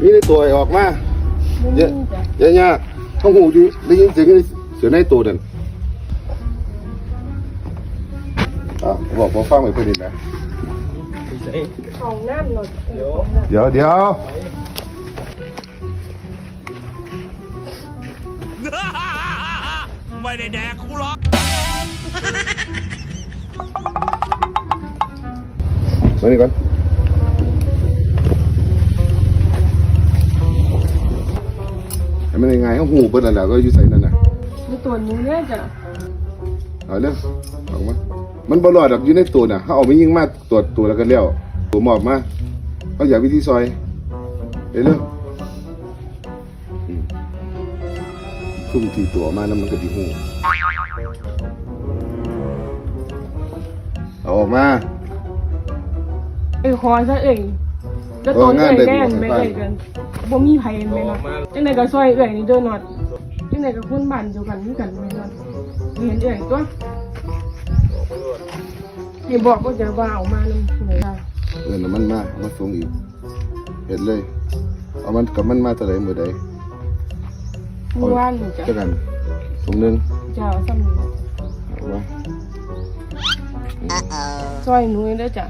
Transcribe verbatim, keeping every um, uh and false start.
มีในตัวให้ออกมา บ่มีจ้ะ อย่า อย่ายาก เขาฮู้อยู่ ได้ยินเสียงอยู่ใน เสียงในตัวนั่น อ่ะ บอก บอกฟังไว้เพิ่นนี่นะ ของน้ำหน่อย เดี๋ยว เดี๋ยว ไม่ได้แดกกูหรอก มานี่ก่อน ให้มันง่ายๆ เขาฮู้เบิดแล้วแหละว่าอยู่ไสนั่นน่ะ มีตัวหนึ่งเนี่ยจ้ะ เอาเร็ว ออกมา มันบ่รอดดอกอยู่ในตัวน่ะ เขาเอาไปยิงมาตรวจตัวแล้วก็แล้ว ตัวมอบมา เขาอยากวิธีซอย เร็วๆ อืม ซุ่มที่ตัวมานำมันก็สิฮู้ เอาออกมา เอ้ย ขอซะเอ้ย แล้วตอน เออ งานได้ เอ้ยแน่ บ่ ไม่ได้กัน บ่มีไผแม่นบ่ จังใดก็ซอยเอ้ยนี่เด้อน็อต จังใดก็คนบ้านเดียวกันคือกันแม่นบ่ เห็นเอ้ยตัว ให้บอกว่าจะว่าเอามานำเลยค่ะ เออ น้ำมันมา เอามาส่งอีก เฮ็ดเลย เอามันกับมันมาเท่าใดมื้อใด มื้อวานนี่จ้ะ จักอัน ถุงหนึ่ง จ้ะ เอาซ้ำนี่ เอามา ซอยหนูเด้อจ้ะ